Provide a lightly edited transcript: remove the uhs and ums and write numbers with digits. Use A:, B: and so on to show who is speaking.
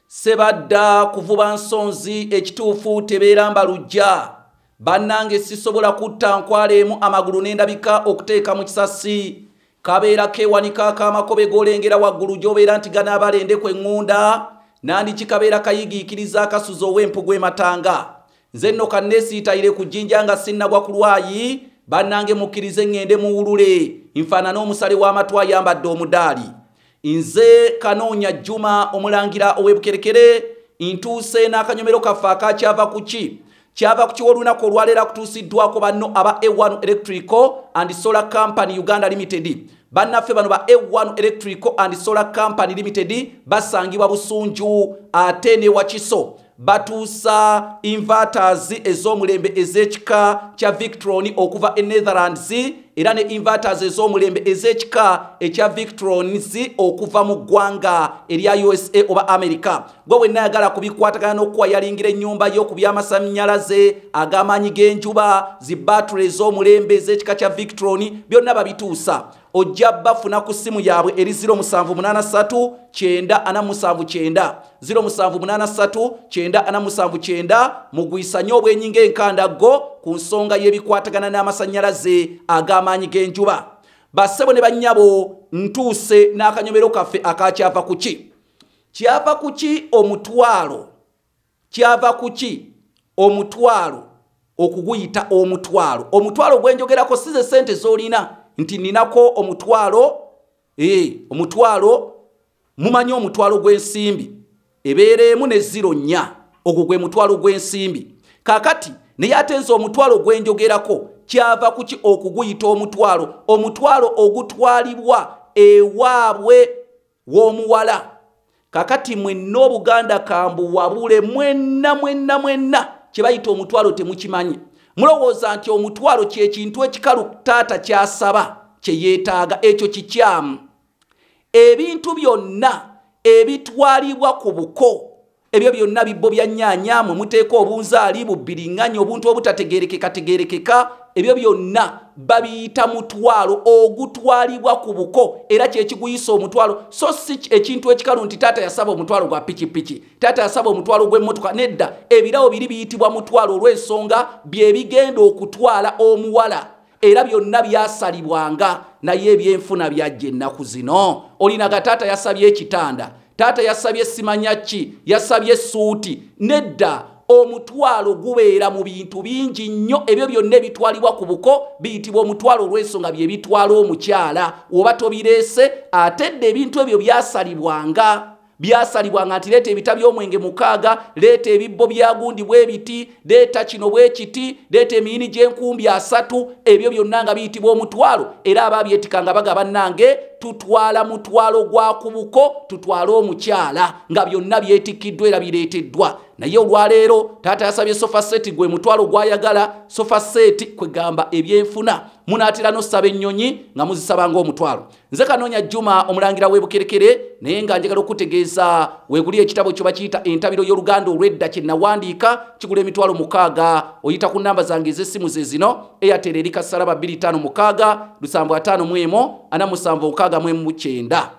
A: Sebadda kuvuba nsonzi ekituufu tebeera mbalujja. Bannange sisobola kutta nkwala emu amagulu n'endabika okuteeka mu kisasi. Kabeera keewanika ak'amakobe g'olengera waggulu gy'obeera nti ganaabalende ku eŋŋunda, nandiki kabeera kayigiikiriza akasuza ow'empugu ematanga. Nze nno kanneesiitayire ku jjinja nga sinnagwa ku lwayi, bannange mukkirize ŋŋende muwulule, nfaanane omusale w'amatu ayambadde omudaali. Nze Kanoonya Juma omulangira ow'ebukerekere, ntuuse n'akanyomero kaffe akakyava ku ki? Kyava ku kiwa olunaku olwaleero akutuusiddwako banno aba A1 Electrical and Solar Company Uganda Limited. Bannaffe bano ba A1 Electrical and Solar Company Limited basangibwa Busunju ate ne Wakiso. Batuusa inverters ez'omulembe ez'ekika kya Victron okuva e Netherlands, era ne inverters ez'omulembe ez'ekika ekya Victrons okuva mu ggwanga erya USA oba America. Gwe wenna ayagala kubikwatagana n'okuwayalingira ennyumba yo ku by'amasannyalaze ag'amaanyi g'enjuba, zi battery ez'omulembe ez'ekika kya Victron, byonna babituusa. Ojja bafuna ku ssimu yaabwe eri 0783 947 9, 0783 947. Mugwisanye obwenyi ng'enkandaggo ku nsonga y'ebikwatagana n'amasannyalaze ag'amaanyi g'enjuba. Bassebo ne bannyabo, ntuuse n'akanyomero kaffe akakyava ku ki? Kyava ku ki omutwalo? Kyava ku ki omutwalo okuguyita omutwalo? Omutwalo gwe njogerako si ze ssente z'olina nti ninako omutwalo, omutwalo, mumanyi omutwalo gw'ensimbi ebeera emu ne ziro nnya, ogwo gwe mutwalo gw'ensimbi. Kaakati naye ate nze omutwalo gwe njogerako kyava ku ki okuguyita omutwalo? Omutwalo ogutwalibwa ewaabwe w'omuwala. Kaakati mwenna Obuganda kambuwabule, mwenna mwenna mwenna kye bayita omutwalo temukimanyi. Mulowooza nti omutwalo kye kintu ekikalu taata ky'asaba kye yeetaaga. Ekyo kikyamu. Ebintu byonna ebitwalibwa ku buko, ebyo byonna bibbo bya nnyaanya, mwe muteeka obunzaali, bubbiriŋŋanya, obuntu obutategeerekeka tegeerekeka, ebyo byonna babiyita mutwalo ogutwalibwa ku buko, era kyekiguyisa omutwalo. So si ekintu ekikalu nti taata yasaba omutwalo gwa pikipiki, taata yasaba omutwalo gw'emmotoka. Nedda, ebirawo biri biyitibwa mutwalo olw'ensonga bye bigenda okutwala omuwala, era byonna byasalibwanga. Naye ebyenfuna byajja ennaku zino, olinaga taata yasabye ekitanda, taata yasabye simanya ki, yasabye essuuti. Nedda, omutwalo gubeera mu bintu bingi nnyo. Ebyo byonna ebitwalibwa ku buko biyitibwa omutwalo olw'ensonga bye bitwala omukyala. Oba tobireese, ate dda ebintu ebyo byasalibwanga nti leeta ebita by'omwenge 6, leeta ebibbo bya gundi bw'ebiti, leeta kino bw'ekiti, leeta emiyini gy'enkumbi 3. Ebyo byonna nga biyitibwa omutwalo, era abaabyetikanga baga bannange tutwala mutwalo gwa kubuko, tutwale omukyala, nga byonna byetikkiddwa era bireeteddwa. Naye olwaleero taata yasabye sofa set, gwe mutwalo gw'ayagala sofa set. Kwegamba ebyenfuna munaatera n'osaba ennyonyi nga muzisaba ng'omutwalo. Nze Kanoonya Juma omulangira w'ebukerekere, naye nga njagala okutegeeza weeguli ekitabo kyo bakiyita Entabiro y'Oluganda Olw'edda kye nawandiika, kigula 60,000. Oyita ku nnamba zange ez'essimu ze zino: Airtel eri kasalaba 256 751 47 69.